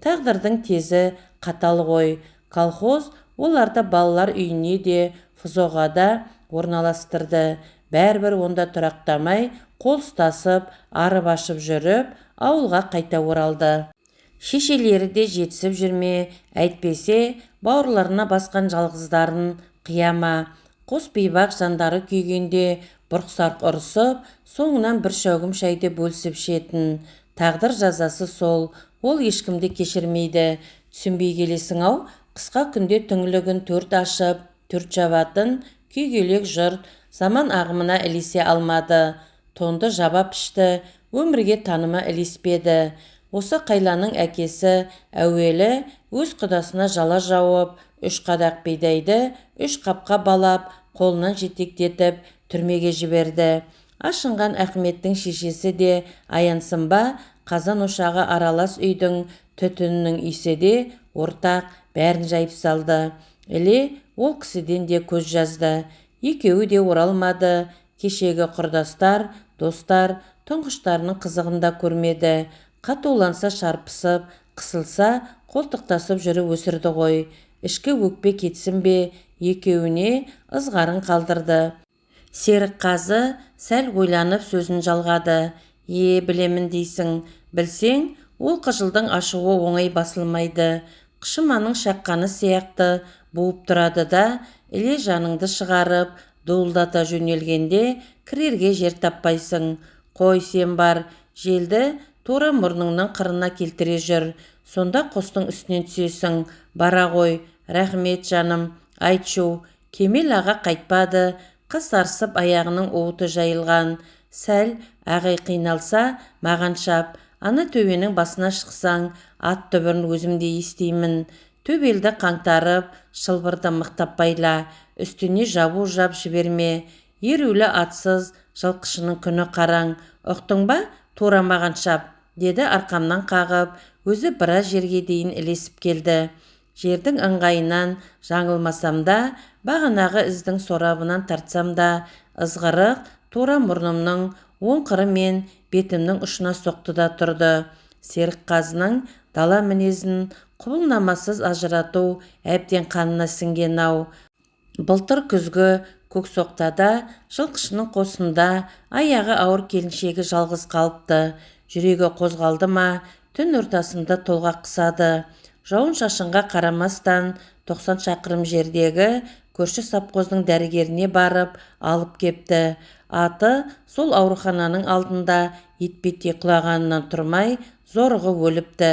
Тағдырдың тезі қатал ғой. Колхоз оларды балалар үйіне де, ФЗО-ға да орналастырды. Бәрібір онда тұрақтамай, қол ұстасып, арып-ашып жүріп, ауылға қайта оралды. Шешелері де жетісіп жүрме, әйтпесе бауырларына басқан жалғыздарын қияма. Қос бейбақ жандары күйгенде бұрқ-сарқ ұрысып, соңынан бір шәугім шайды бөлісіп ішетін. Тағдыр жазасы сол, ол ешкімді кешірмейді. Түсінбей келесің-ау, қысқа күнде түңлігін төрт ашып, төрт жабатын күйгелек жұрт заман ағымына ілесе алмады. Тонды жаба пішті, өмірге танымы ілеспеді. Осы Қайланың әкесі әуелі өз құдасына жала жауып, 3 қадақ бидайды 3 қапқа балап, қолынан жетектетіп түрмеге жіберді. Ашынған Ахметтің шешесі де аянсын ба, қазан ошағы аралас үйдің түтінінің иісі де ортақ, бәрін жайып салды. Іле ол кісіден де көз жазды. Екеуі де оралмады. Кешегі құрдастар, достар тұңғыштарының қызығын да көрмеді. Қатуланса шарпысып, қысылса қолтықтасып жүріп өсірді ғой. Ішкі өкпе кетсін бе, екеуіне ызғарын қалдырды. Серікқазы сәл ойланып сөзін жалғады. Е, білемін дейсің, білсең, ол қыжылдың ашуы оңай басылмайды. Қышыманың шаққаны сияқты буып тұрады да, іле жаныңды шығарып, дуылдата жөнелгенде кірерге жер таппайсың. Қой, сен бар, желді тура мұрныңның қырына келтіре жүр. Сонда қостың үстінен түсесің. Бара ғой, рахмет жаным, айтшу. Кемел аға қайтпады, қыс арсып аяғының уыты жайылған. Сәл ағай қиналса, маған шап. Ана төбенің басына шықсаң, ат түбірін өзім де естимін. Төбелді қаңтарып, шылбырды мықтап байла, үстіне жабу жап жіберме. Ерулі атсыз жылқышының күні қараң. Ұқтың ба? Тура маған шап, деді арқамнан қағып, өзі біраз жерге дейін ілесіп келді. Жердің ыңғайынан жаңылмасам да, бағанағы іздің сорабынан тартсам да, ызғырық тура мұрнымның оң қыры мен бетімнің ұшына соқты да тұрды. Серікқазының дала мінезін құбылнамасыз ажырату әбден қанына сіңген ау. Былтыр күзгі Көксоқтада жылқышының қосында аяғы ауыр келіншегі жалғыз қалыпты. Жүрегі қозғалды ма, түн ортасында толғақ қысады. Жауын-шашынға қарамастан 90 шақырым жердегі көрші совхоздың дәрігеріне барып алып кепті. Аты сол аурухананың алдында етпеттей құлағанынан тұрмай зорығы өліпті.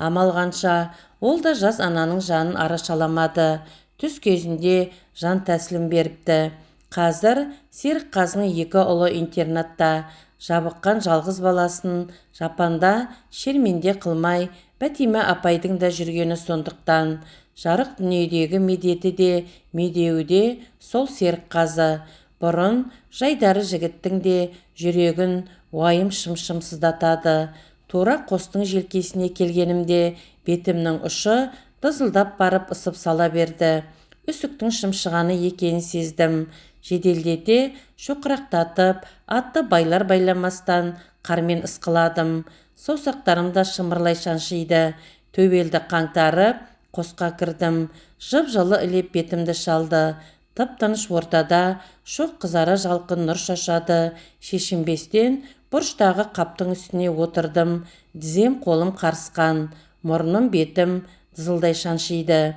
Амал қанша, ол да жас ананың жанын арашаламады. Түс кезінде жан тәсілім беріпті. Қазір Серікқазының екі ұлы интернатта, жабыққан жалғыз баласын жапанда шерменде қылмай, Бәтима апайдың да жүргені сондықтан. Жарық дүниедегі медеті де, медеуі де сол Серікқазы. Бұрын жайдары жігіттің де жүрегін уайым шым-шым сыздатады. Тура қостың желкесіне келгенімде бетімнің ұшы дызылдап барып ысып сала берді. Үсіктің шымшығаны екенін сездім. Жеделдете шоқырақтатып, атты байлар байламастан қармен ысқыладым. Саусақтарым да шымырлай шаншиды. Төбелді қаңтарып, қосқа кірдім. Жып-жылы ілеп бетімді шалды. Тып-тыныш ортада шоқ қызара жалқын нұр шашады. Шешінбестен бұрыштағы қаптың үстіне отырдым. Тізем қолым қарысқан, мұрным бетім дызылдай шаншиды.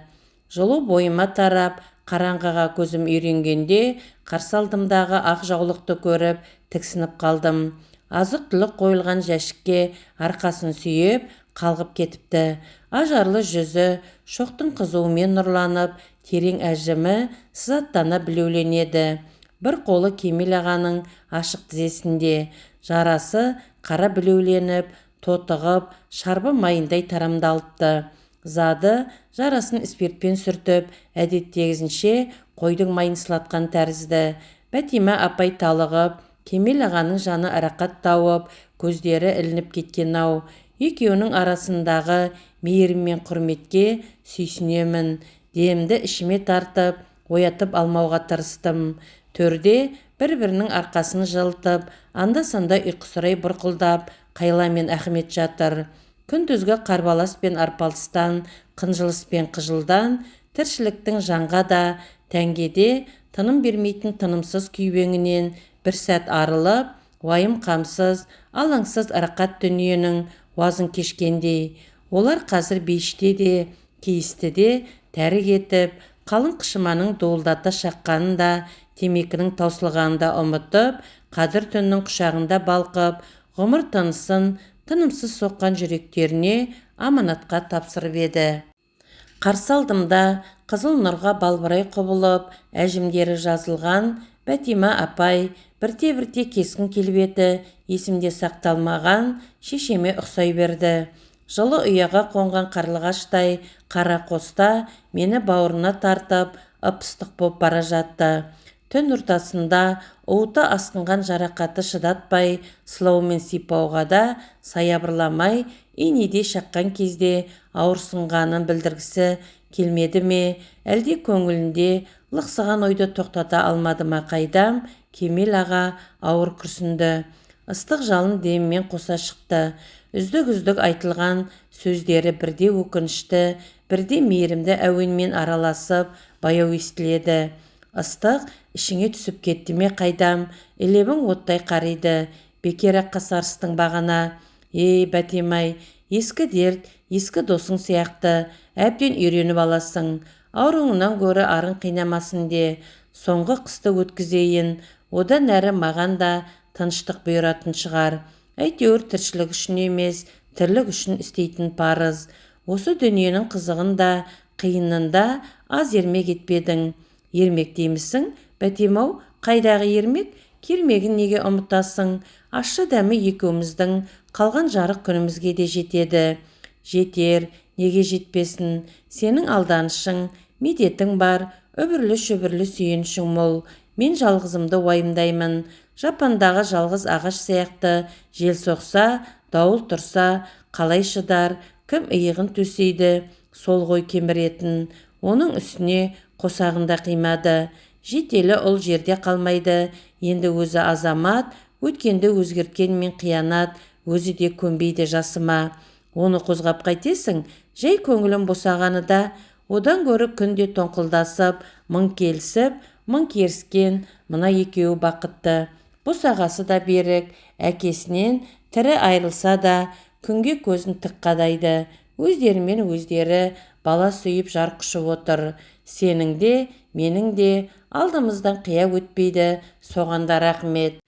Жылу бойыма тарап, қараңғыға көзім үйренгенде қарсы алдымдағы ақ жаулықты көріп тіксініп қалдым. Азық-түлік қойылған жәшікке арқасын сүйеп, қалғып кетіпті. Ажарлы жүзі шоқтың қызуымен нұрланып, терең әжімі сызаттана білеуленеді. Бір қолы Кемел ағаның ашық тізесінде, жарасы қара білеуленіп, тотығып, шарбы майындай тарамдалыпты. Зады жарасын спиртпен сүртіп, әдеттегісінше қойдың майын сылатқан тәрізді. Бәтима апай талығып, Кемел ағаның жаны арақат тауып, көздері ілініп кеткен ау. Екеуінің арасындағы мейірім мен құрметке сүйсінемін. Демді ішіме тартып, оятып алмауға тырыстым. Төрде бір-бірінің арқасын жылытып, анда-санда ұйқысырай бұрқылдап, Қайла мен Ахмет жатыр. Күндізгі қарбалас пен арпалыстан, қынжылыс пен қыжылдан, тіршіліктің жанға да, тәнге де тыным бермейтін тынымсыз күйбеңінен бір сәт арылып, уайым қамсыз, алаңсыз рақат дүниенің уазын кешкендей. Олар қазір бейіште де, кейісті де тәрік етіп, қалың қышыманың дуылдата шаққанын да, темекінің таусылғанын да ұмытып, қадір түннің құшағында балқып, ғұмыр тынысын тынымсыз соққан жүректеріне аманатқа тапсырып еді. Қарсы алдымда қызыл нұрға балбырай құбылып, әжімдері жазылған Бәтима апай бірте-бірте кескін келбеті есімде сақталмаған шешеме ұқсай берді. Жылы ұяға қонған қарлығаштай қара қоста мені бауырына тартып, ып-ыстық боп бара жатты. Түн ортасында уыты асқынған жарақаты шыдатпай, сылаумен сипауға да саябырламай, инедей шаққан кезде ауырсынғанын білдіргісі келмеді ме, әлде көңілінде лықсыған ойды тоқтата алмады ма қайдам, Кемел аға ауыр күрсінді. Ыстық жалын демімен қоса шықты. Үздік-үздік айтылған сөздері бірде өкінішті, бірде мейірімді әуенмен араласып, баяу естіледі. Ыстық ішіңе түсіп кетті ме қайдам, илебің оттай қариды, бекер-ақ қасарыстың бағана. Ей, Бәтемай, ескі дерт, ескі досың сияқты, әбден үйреніп аласың. Ауруыңнан гөрі арың қинамасын де, соңғы қысты өткізейін, одан әрі маған да тыныштық бұйыратын шығар. Әйтеуір тіршілік үшін емес, тірлік үшін істейтін парыз. Осы дүниенің қызығын да, қиынын да аз ермек етпедің. Ермек деймісің, Бәтем-ау, қайдағы ермек? Кермегін неге ұмытасың? Ащы дәмі екеуміздің қалған жарық күнімізге де жетеді. Жетер, неге жетпесін? Сенің алданышың, медетің бар, үбірлі-шүбірлі сүйенішің мол. Мен жалғызымды уайымдаймын. Жапандағы жалғыз ағаш сияқты жел соқса, дауыл тұрса, қалай шыдар, кім иығын төсейді, сол ғой кеміретін. Оның үстіне қосағында қимады. Жетелі ұл жерде қалмайды, енді өзі азамат, өткенді өзгерткен мен қиянат, өзі де көнбейді жасыма. Оны қозғап қайтесің, жай көңілім босағаны да, одан гөрі күнде тоңқылдасып, мың келісіп, мың керіскен мына екеуі бақытты. Босағасы да берік, әкесінен тірі айырылса да, күнге көзін тік қадайды. Өздерімен өздері бала сүйіп жар құшып отыр. Сенің де, менің де алдымыздан қия өтпейді, соған да рахмет.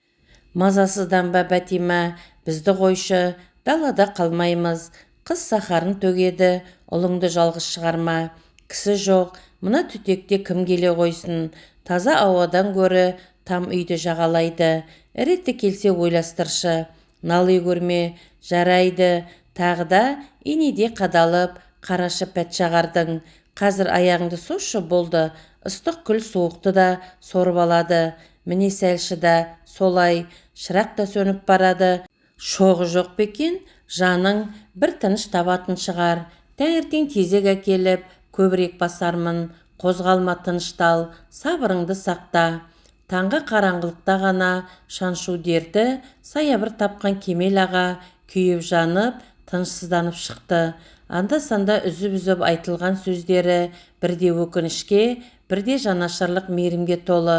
Мазасызданба, Бәтима, бізді қойшы, далада қалмаймыз. Қыз сахарын төгеді, ұлыңды жалғыз шығарма. Кісі жоқ, мына түтекте кім келе қойсын? Таза ауадан гөрі там үйді жағалайды. Іреті келсе ойластыршы. Налый көрме, жарайды, тағы да инедей қадалып, қарашы пәтшағардың. Қазір аяғыңды созшы болды, ыстық күл суықты да сорып алады. Міне сәл шыда, солай, шырақ та сөніп барады. Шоғы жоқ па екен, жаның бір тыныш табатын шығар. Таңертең тезек әкеліп, көбірек басармын. Қозғалма, тыныштал, сабырыңды сақта. Таңғы қараңғылықта ғана шаншу дерті саябыр тапқан Кемел аға күйіп жанып, тынышсызданып шықты. Анда-санда үзіп-үзіп айтылған сөздері бірде өкінішке, бірде жанашырлық мейірімге толы.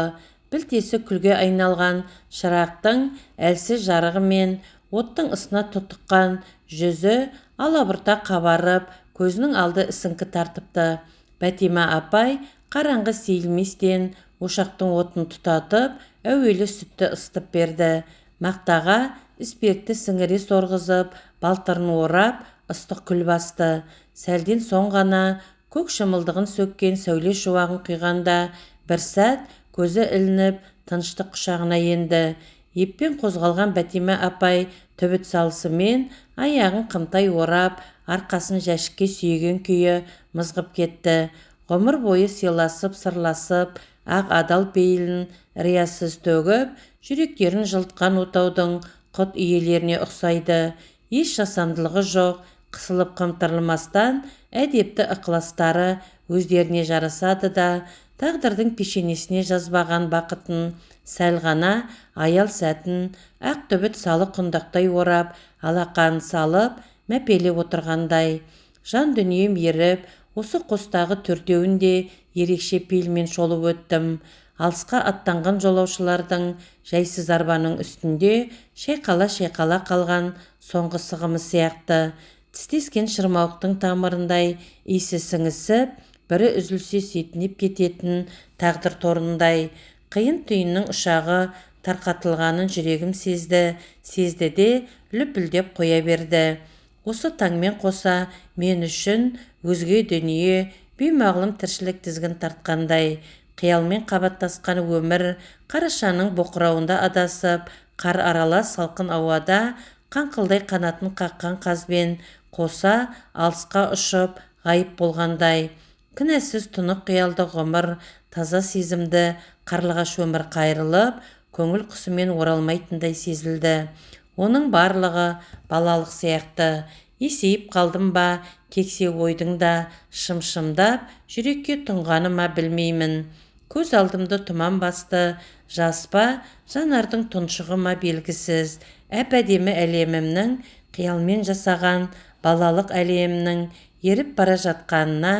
Білтесі күлге айналған шырақтың әлсіз жарығымен оттың ысына тұтыққан жүзі алабұрта қабарып, көзінің алды ісіңкі тартыпты. Бәтима апай қараңғы сейілместен ошақтың отын тұтатып, әуелі сүтті ысытып берді. Мақтаға іспекті сіңіре сорғызып, балтырын орап, ыстық күл басты. Сәлден соң ғана көк шымылдығын сөккен сәуле шуағын құйғанда бір сәт көзі ілініп, тыныштық құшағына енді. Еппен қозғалған Бәтима апай түбіт салысымен аяғын қымтай орап, арқасын жәшікке сүйеген күйі мызғып кетті. Ғұмыр бойы сыйласып, сырласып, ақ адал пейілін риясыз төгіп, жүректерін жылытқан отаудың құт иелеріне ұқсайды. Еш жасандылығы жоқ, Қысылып-қымтырылмастан әдепті ықыластары өздеріне жарасады да, тағдырдың пешенесіне жазбаған бақытын сәл ғана аял сәтін ақ түбіт салы құндақтай орап, алақанын салып, мәпелеп отырғандай. Жан дүнием еріп, осы қостағы төртеуін де ерекше пейілмен шолып өттім. Алысқа аттанған жолаушылардың жайсыз арбаның үстінде шайқала-шайқала қалған соңғы сығымы сияқты. Тістескен шырмауықтың тамырындай иісі сіңісіп, бірі үзілсе сетінеп кететін тағдыр торындай. Қиын түйіннің ұшағы тарқатылғанын жүрегім сезді, сезді де лүпілдеп қоя берді. Осы таңмен қоса мен үшін өзге дүние, беймағлұм тіршілік тізгін тартқандай. Қиялмен қабаттасқан өмір қарашаның боқырауында адасып, қар аралас салқын ауада қаңқылдай қанатын қаққан қазбен қоса алысқа ұшып, ғайып болғандай. Кінәсіз тұнық қиялды ғұмыр, таза сезімді қарлығаш өмір қайырылып, көңіл құсымен оралмайтындай сезілді. Оның барлығы балалық сияқты. Есейіп қалдым ба, кексе ойдың да шым-шымдап жүрекке тұнғаны ма білмеймін. Көз алдымды тұман басты, жас па, жанардың тұншығы ма белгісіз. Әп-әдемі әлемімнің, қиялмен жасаған балалық әлемімнің еріп бара жатқанына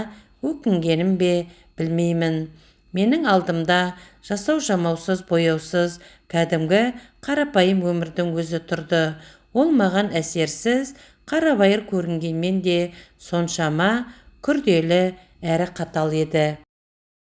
өкінгенім бе білмеймін. Менің алдымда жасау жамаусыз, бояусыз, кәдімгі қарапайым өмірдің өзі тұрды. Ол маған әсерсіз, қарабайыр көрінгенмен де соншама күрделі әрі қатал еді.